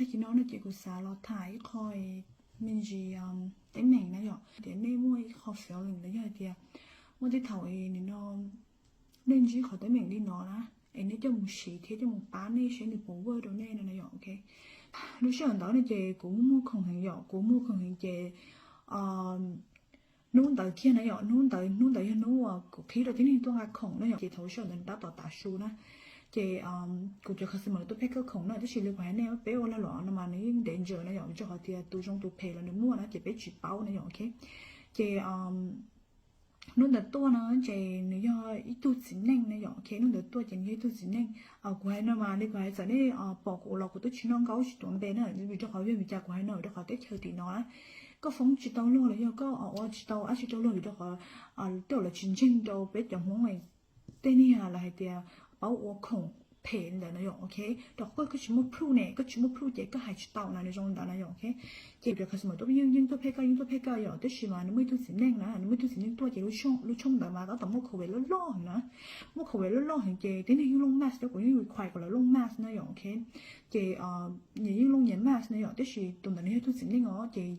Tag kis no no ces kuv xav los tham ib qho me ntsis teeb meem na yom, tias nej muaj ib qho feeling los yog hais tias muaj tej thaum nim no nej ntsib qhov teeb meem li no na, es nej coj mus siv thiab coj mus pab nej seb nws puas work rau nej no na yom, ok. Lub sij hawm ntawd no ces kuv muaj khoom heev yom, kuv muaj khoom heev ces hnub ntawd kiag na yom, hnub ntawd hnub ntawd yog hnub uas kuv qhib rau tib neeg tuaj nqa khoom na yom, ces thaum lub sij hawm ntawd nws tab tom tav su na. Ces kuv cov customer tuaj pheej kawm khoom na, tab sis li kuv hais nej peb ua lag luam no mas nws yeej danger na yom, rau qhov tias tus zoo tus phem los nws muaj na, ces peb tsis paub na yom, ok. Ces hnub ntawd tuaj no ces nws yog ib tug txiv neej na yom, ok, hnub ntawd tuaj ces nws yog ib tug txiv neej. Kuv hais no mas li kuv hais txawm nej pom kuv los kuv twb tsis noj nkauj tsis tuav npe na, vim rau qhov vim cas kuv hais no, rau qhov teb chaws tim no na koj foob tsis tau luag los yog koj ua tsis tau dab tsi rau luag, vim rau qhov tej zaum lawv tsis ntseeg rau peb cov Hmoob tej niag los hais tias paub ua khoom phem ntawd no yom, ok. Rau qhov koj tsis muaj proof ne, koj tsis muaj proof ces koj hais tsis tau na, nws zoo li ntawd na yom, ok. Ces cov customer tuaj yeej yeej tuaj pheej kawm, yeej tuaj pheej kawm yom, tab sis mas nws muaj ib tug txiv neej na, nws muaj ib tug txiv neej tuaj ces lub tshooj ntawd mas tab tom muaj covid loj loj heev na, muaj covid loj loj heev ces tib neeg yeej looj mask, kuv yeej require kom lawv looj mask na yom, ok. Ces nyias yeej looj nyias mask na yom, tab sis tus ntawd nws yog ib tug txiv neej os, ces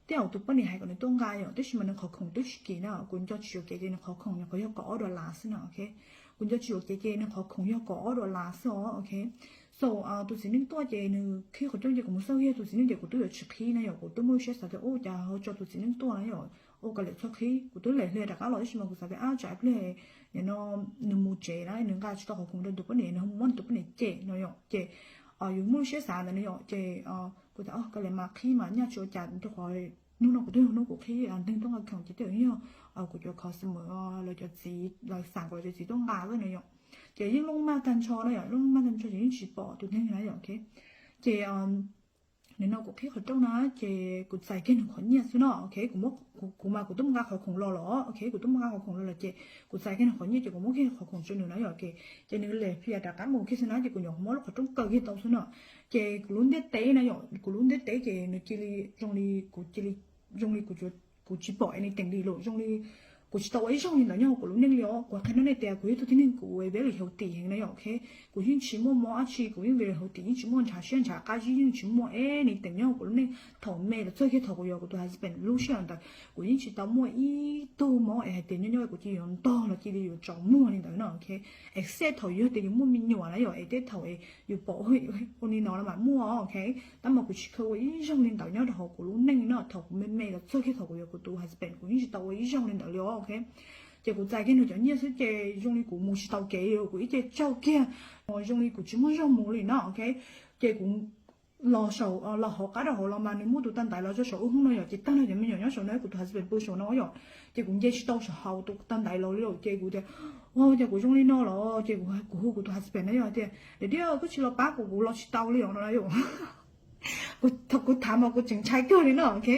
tej zaum tus poj niam hais kom nws tuaj nqa yom, tab sis mas nws qhov khoom twb tsis kim na, kuv nco tsis yuam kev ces nws qhov khoom nyuam qhuav yog kaum ob dollar xwb na, ok. Kuv nco tsis yuam kev ces nws qhov khoom yog kaum ob dollar xwb os, ok. So tus txiv neej tuaj ces nws qhib qhov rooj ces kuv mus xauj kiag tus txiv neej ces kuv twb yuav tsis qhib na yom, kuv twb muaj lub siab xav tias ua cas ho tso tus txiv neej tuaj na yom, ua kav liam txhob qhib. Kuv twb lam hla rov qab los tab sis mas kuv xav tias ab tsam ib pliag nim no nws mus tsev na nws nqa tsis tau qhov khoom rau tus poj niam, nws ho mus muab tus poj niam cem no yom, ces yus muaj lub siab xav ntawd no yom, ces kuv tias kav liam mas qhib mas nyaj tsis ua cas rau qhov hnub no kuv twb yog hnub kuv qhib neeg tuaj nqa khoom ces tej zaum yog kuv cov customer lawv cov txiv, lawv xav kom lawv cov txiv tuaj nqa xwb no yom. Ces yeej looj maj tag nrho na yom, looj maj tag nrho ces yeej tsis pom tus neeg na yom, ok. Ces nim no kuv qhib qhov rooj na, ces kuv txais kiag nws qhov nyiaj xwb no, ok. Kuv mas kuv twb mus nqa qhov khoom los los, ok, kuv twb mus nqa qhov khoom los los ces kuv txais kiag nws qhov nyiaj ces kuv muab kiag qhov khoom rau nws na yom, ces nws lam fia rov qab mus kiag xwb na, ces kuv nyuam qhuav muab lub qhov rooj kaw kiag tau xwb no. Ces kuv lub ntiaj teb na yom, kuv lub ntiaj teb ces nws cia li zoo li kuv cia li zoo li kuv tsis pom anything li lawm, zoo li kuv tsis tau ua ib zaug li ntawd nyob hauv kuv lub neej li os. Kuv qhia nej tias kuv yog ib tug tib neeg kuv very healthy heev na yom, ok. Kuv yeej tsis muaj mob dab tsi, kuv yeej very healthy, yeej tsis muaj ntshav siab ntshav qab zib, yeej tsis muaj anything nyob hauv kuv lub neej. Thaum me los txog kiag thaum kuv yuav kuv tus husband lub sij hawm ntawd kuv yeej tsis tau muaj ib tug mob es hais tias nyob nyob kuv cia li yuav ntog los cia li yuav tsaus muag li ntawd no, ok. Except thaum yog tias yus muaj me nyuam na yom, es tej thaum yus pom ua li no los mas muaj, ok. Tab mas kuv tsis kheev ua ib zaug li ntawd nyob rau hauv kuv lub neej no, thaum kuv me me los txog kiag thaum kuv yuav kuv tus husband kuv yeej tsis tau ua ib zaug li ntawd li os, ok. Ces kuv txais kiag nws cov nyiaj xwb ces zoo li kuv mus tsis tau kev li, kuv ib ce tsaug kiag, zoo li kuv tsis muaj zog mus li no, ok. Ces kuv los saum, los hauv qab rau hauv los mas nws muab tus tag ntaiv los rau saum u hoob no yom, ces tag nrho cov me nyuam nyob saum no, kuv tus husband pw saum no yom, ces kuv nce tsis tau saum hauv tus tag ntaiv los li lawm, ces kuv tias, ua cas kuv zoo li no los, ces kuv hu kuv tus husband na yom tias, Dab Dab, koj tsis los pab kuv, kuv los tsis tau li os no na yom. Kuv tham mas kuv tseem ntshai kawg li no, ok.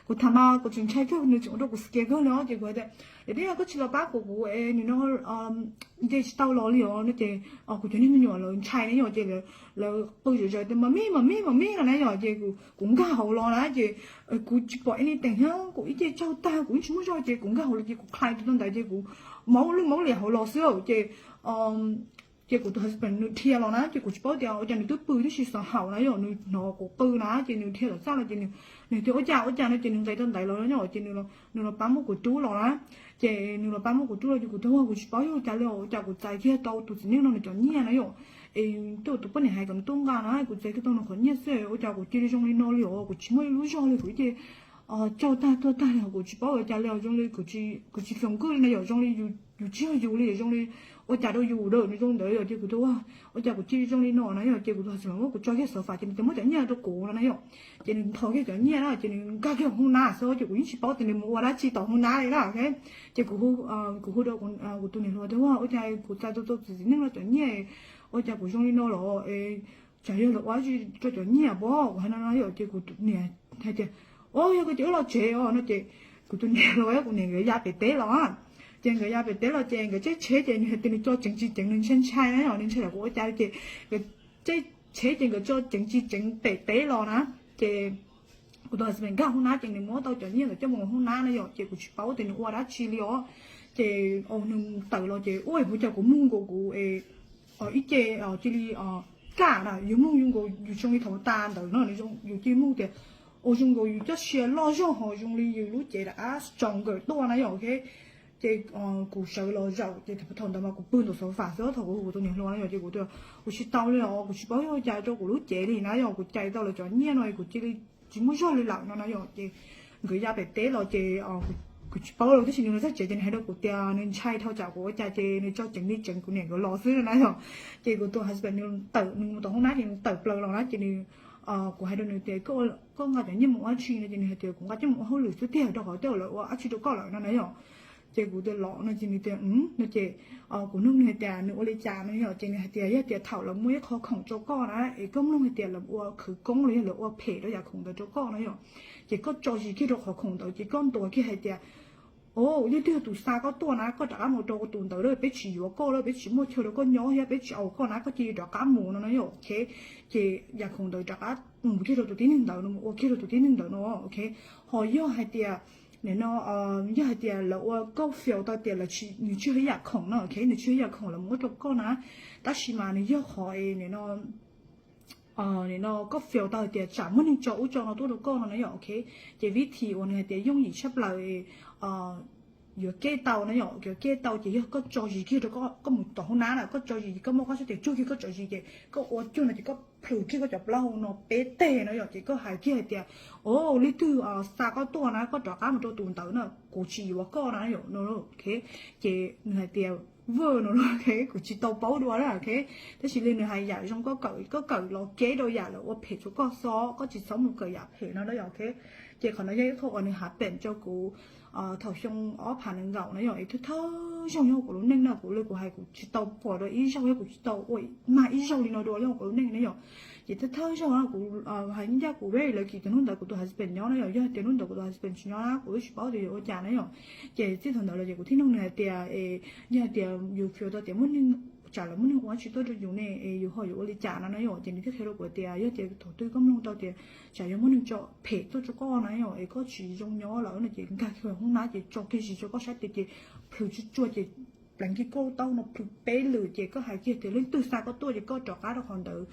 Kuv tham mas kuv tseem ntshai kawg, nws tseem ua rau kuv scare kawg li os, ces kuv hais tias, Dab Dab, koj tsis los pab kuv, kuv nim no nce tsis tau los li os no, ces kuv cov niag me nyuam lawv ntshai na yom, ces lawv qw zom zaws tias, Mommy, Mommy, Mommy no na yom, ces kuv nkag hauv los na, ces kuv tsis pom anything thiab, kuv ib ce tsaug tag, kuv yeej tsis muaj zog, ces kuv nkag hauv los ces kuv qhais tus tag ntaiv ces kuv maub lwj maub liam hauv los xwb, ces ces kuv tus husband nws dhia los na, ces kuv tsis paub tias ua cas nws twb pw tib si xov haum na yom, nws hnov kuv qw na, ces nws dhia los txaj los ces nws tias, Ua cas, ua cas no, ces nws nqis tau ntaiv los no, ces nws los pab muab kuv rub los na. Ces nws los pab muab kuv rub los ces kuv tias, Ua, kuv tsis paub yog ua cas li os, ua cas kuv txais kiag tau tus txiv neej no nws cov nyiaj na yom. Es tej tus poj niam hais kom nws tuaj nqa na, kuv txais kiag tau nws qhov nyiaj xwb, ua cas kuv cia li zoo li no li os, kuv tsis muaj ib lub zog li, kuv ib ce tsaug tag tuag tag li, kuv tsis paub ua cas li os, zoo li kuv tsis hloov kwj li na yom, zoo li yus tsis yog yus li, zoo li ua cas rau yus lawm, nws zoo ntawd yom, ces kuv tias, Ua, ua cas kuv cia li zoo li no na yom, ces kuv tus husband muab kuv tso kiag xov fam ces nws tias muab cov nyiaj rau kuv no na yom. Ces nws nthos kiag cov nyiaj na, ces nws nkag kiag hauv nab xwb, ces kuv yeej tsis paub tias nws mus ua dab tsi tom hauv nab li na, ok. Ces kuv hu rau kuv tus niam hluas tias, Ua, ua cas kuv txais tau tus txiv neej no cov nyiaj, ua cas kuv zoo li no los, tsam yog lawv ua dab tsi rau cov nyiaj pob, kuv hais no no yom, ces kuv niam hais tias, O, yog koj ces wb los tsev os no, ces kuv tus niam hluas kuv niam nkawd ya pem teb los, ces nkawd ya pem teb los ces nkawd tseb tsheb ces nws hais tias nws tso tseev tsis tseev, nws ntshai ntshai na yom, nws ntshai kom kuv ua cas li ces nkawd tseb tsheb ces nkawd tso tseev tsis tseev pem teb los na. Ces kuv tus husband nkag hauv nab ces nws muab tau cov nyiaj ntawd coj mus hauv nab na yom, ces kuv tsis paub tias nws ua dab tsi li os. Ces nws tawm los ces ua ua cas kuv mloog nkaus kuv ib ce cia li kam na, yus mloog zoo nkaus yus zoo li thaum tas ntawd no, yus cia li mloog tias, ua zoo nkaus yus cov sia loj zog ho zoo li yus lub cev rov qab stronger tuaj na yom, ok. Ces kuv sawv los zaum ces thaum ntawd mas kuv pw ntawm sofa xwb, thaum kuv hu kuv tus niam hluas na yom, ces kuv tias kuv tsis tau li os, kuv tsis paub yog ua cas rau kuv lub cev li na yom, kuv cais tau lawv cov nyiaj no kuv cia li tsis muaj zog li lawm no na yom. Ces nkawd ya pem teb los ces kuv tsis paub lawm, tab sis nws los txog tsev ces nws hais rau kuv tias nws ntshai dhau tsam kuv ua cas ces nws tso ceev li tseev kuv niam nkawd los xwb no na yom. Ces kuv tus husband nws tawm, nws mus tom hoob nab ces nws tawm plaws los na ces nws, kuv hais rau nws tias koj nqa cov nyiaj mus ua dab tsi no ces nws hais tias kuv nqa coj mus ua hauj lwm xwb tiag rau qhov tej lawv ua dab tsi rau koj lawm no na yom. Ces kuv tias los no ces nws tias no ces kuv nug nws hais tias nws ua li cas no yom, ces nws hais tias yog tias thaum lawv muaj ib qho khoom rau koj na es koj mloog hais tias lawv ua khawv koob los yog lawv ua phem rau yam khoom ntawd rau koj no yom, ces koj tso zis kiag rau qhov khoom ntawd ces koj ntuas kiag hais tias o, leej twg yog tus xa koj tuaj na, koj rov qab mus rau tus ntawd lawm, peb tsis yuav koj lawm, peb tsis muaj chaw rau koj nyob thiab peb tsis au koj na, koj cia li rov qab mus no no yom, ok. Ces yam khoom ntawd rov qab mus kiag rau tus tib neeg ntawd no, mus ua kiag rau tus tib neeg ntawd no, ok. Ho yog hais tias nim no yog hais tias lawv ua koj feel tau tias lawv tsis, nws tsis yog ib yam khoom no, ok, nws tsis yog ib yam khoom lawv muab rau koj na, tab sis mas nws yog qhov es nim no nim no koj feel tau tias tsam muaj neeg tso ub tso no tuaj rau koj no na yom, ok. Ces vib thim uas nws hais tias yooj yim tshaj plaws yuav kev tau na yom, yuav kev tau ces yog koj tso zis kiag rau koj, koj mus tom hoob nab na, koj tso zis, koj muab koj sab tes tsuag kiag koj tso zis ces koj ua cuag no ces koj plhws kiag koj cov plaub hau no peb teg no yom, ces koj hais kiag hais tias o, leej twg xa koj tuaj na, koj rov qab mus rau tus ntawd na, kuv tsis yuav koj na yom no, ok. Ces nws hais tias vwj no, ok, kuv tsis tau paub dua na, ok. Tab sis li nws hais yam zoo, koj kawm, koj kawm los kev rau yam lawv ua phem rau koj xwb, koj tsis txhob mus kawm yam phem no na yom, ok. Ces qhov no yog ib qho uas nws happen rau kuv thaum xyoo ob phav nees nkaum na yom, es thawj thawj zaug nyob kuv lub neej na, kuv li kuv hais kuv tsis tau pom dua ib zaug, kuv tsis tau ua mag ib zaug li no dua nyob kuv lub neej na yom. Ces thawj thawj zaug no kuv hais ncaj kuv very lucky tias hnub ntawd kuv tus husband nyob na yom, yog tias hnub ntawd kuv tus husband tsis nyob na kuv twb tsis paub tias yuav ua cas na yom. Ces txij thaum ntawd los ces kuv thiaj nug nws hais tias es yog hais tias yus feel tau tias muaj neeg, tsam lawv muaj neeg ua tsis tuaj rau yus ne es yus ho yuav ua li cas no na yom. Ces nws thiaj qhia rau kuv tias yog tias thaum twg koj mloog tau tias tsam yog muaj neeg tso phem tuaj rau koj na yom, es koj tsis zoo nyob lawm no ces nkag kiag hoob nab ces tso kiag zis rau koj sab tes ces plhws tsuag tsuag ces pleev kiag koj taub no plhws peb lwm ces koj hais kiag tias leej twg xa koj tuaj ces koj rov qab rau qhov ntawd,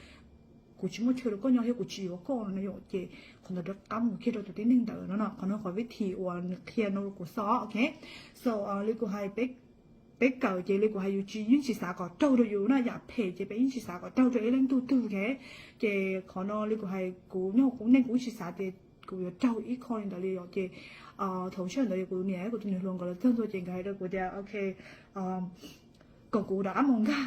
kuv tsis muaj chaw rau koj nyob thiab kuv tsis yuav koj no na yom. Ces qhov ntawd rov qab mus kiag rau tus tib neeg ntawd no no, qhov no qhov vib thim uas nws qhia no rau kuv xwb, ok. So li kuv hais, peb kawm ces li kuv hais yus tsis, yeej tsis xav kom raug rau yus na, yam phem ces peb yeej tsis xav kom raug rau ib leej tug twg, ok. Ces qhov no li kuv hais kuv nyob kuv neej kuv tsis xav tias kuv yuav raug ib qho li ntawd li os. Ces thaum sij hawm ntawd kuv niam kuv tus niam hluas nkawd los txog ntua ces nkawd hais rau kuv tias ok, kom kuv rov qab mus nkag,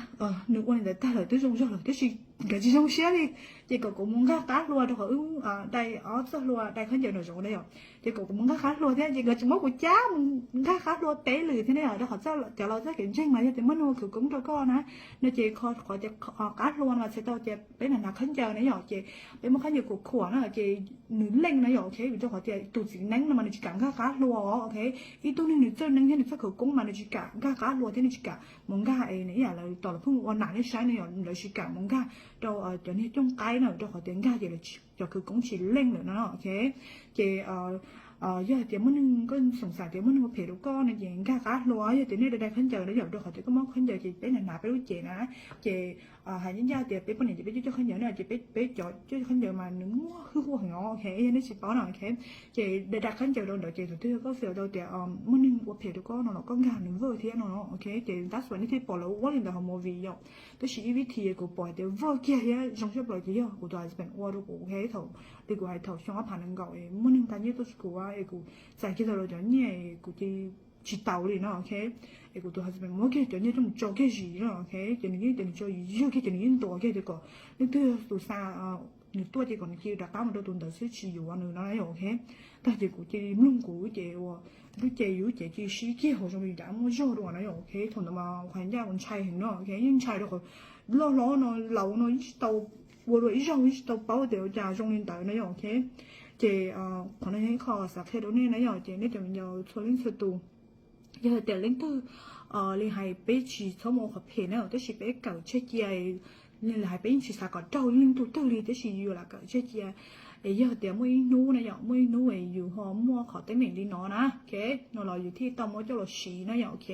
nws ua li ntawd tag lawm twb zoo zog lawm, tab sis nkawd tsis zoo siab li. Ces kom kuv mus nkag qab hlua rau qhov wb dai ob txoj hlua, dai khaub ncaws nraum zoov na yom. Ces kom kuv mus nkag qab hlua thiab, ces nkawd tseem muab kuv cab mus nkag qab hlua peb lwm thiab ne yom, rau qhov txoj, cov laus txoj kev ntseeg mas yog tias muaj neeg ua khawv koob rau koj na, no ces qhov tias qab hlua no mas txhais tau tias peb hnav khaub ncaws na yom, ces peb muab khaub ncaws khuam khuam na ces nws leej na yom, ok, vim rau qhov tias tus txiv neeb no mas nws tsis kam nkag qab hlua, ok. Ib tug neeg nws txawj neeb thiab nws txawj khawv koob mas nws tsis kam nkag qab hlua thiab nws tsis kam mus nkag es nws ib yam lawv tom lawv pheej ua nam nej saib na yom, lawv tsis kam mus nkag rau cov niag cooj qaib na, rau qhov tias nkag ces lawv cov khawv koob tsis leej lawm no, ok. Ces yog hais tias muaj neeg, koj xoom xav tias muaj neeg ua phem rau koj no ces nkag qab hlua, yog tias nej dai dai khaub ncaws na yom, rau qhov tias koj muab khaub ncaws ces peb hnav hnav peb lub cev na, ces hais ncaj ncaj tias peb poj niam ces peb coj coj khaub ncaws na, ces peb cov coj khaub ncaws mas nws muaj hwj huam heev, ok, yog nej tsis paub no, ok. Ces dai dai khaub ncaws rau ntawd ces thaum twg koj feel tau tias muaj neeg ua phem rau koj no los koj nkag nws vwj thiab no, ok. Ces that's why nej thiaj pom lawv ua li ntawd hauv movie yom. Tab sis ib vib thim kuv pom hais tias vwj kiag thiab zoo siab plaws ces yog kuv tus husband ua rau kuv, ok. Thaum li kuv hais thaum xyoo ob phav nees nkaum muaj neeg nqa nyiaj tuaj rau kuv es kuv txais kiag tau lawv cov nyiaj es kuv cia li tsis tau li no, ok. Es kuv tus husband muab kiag cov nyiaj coj mus tso kiag zis no, ok. Ces nws yeej tias nws tso zis kiag ces nws yeej ntuas kiag tias kom leej twg tus xa nws tuaj ces kom nws cia li rov qab mus rau tus ntawd xwb tsis yuav nws no, ok. Tag ces kuv cia li mloog kuv ces ua lub cev, yus lub cev cia li sib kiag hauv zoo li cas muaj zog dua no, ok. Thaum ntawd mas hais ncaj kuv ntshai heev no, ok, yeej ntshai rau qhov loj hlob no laus no yeej tsis tau ua dua ib zaug, yeej tsis tau paub tias ua cas zoo li ntawd no yom, ok. Ces qhov no yog ib qho xav qhia rau nej na yom, ces nej cov me nyuam txhua leej txhua tus, yog tias leej twg li hais peb tsis txhob mus ua qhov phem na, tab sis peb kawm tseg cia, li hais peb yeej tsis xav kom raug leej twg twg li, tab sis yus lam kawm tseg cia. Es yog tias muaj ib hnub na yom, muaj ib hnub es yus ho muaj qhov teeb meem li no na, ok, no los yus thiaj tau muab coj los siv na yom, ok.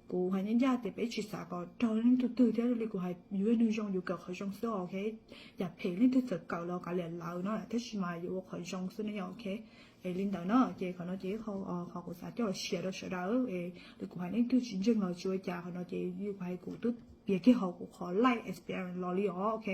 Kuv hais ncaj ncaj tias peb tsis xav kom raug leej twg twg thiab li, kuv hais yus yog neeg zoo yus kawm qhov zoo xwb, ok. Yam phem leej twg txawm kawm los kav liam lawv no, tab sis mas yus ua qhov zoo xwb ne yom, ok. Es li ntawd no ces qhov no ces qhov kuv xav coj los share rau sawv daws, es kuv hais leej twg tsis ntseeg los tsis ua cas, qhov no ces kuv hais kuv twb piav kiag hauv kuv qhov life experience los li os, ok.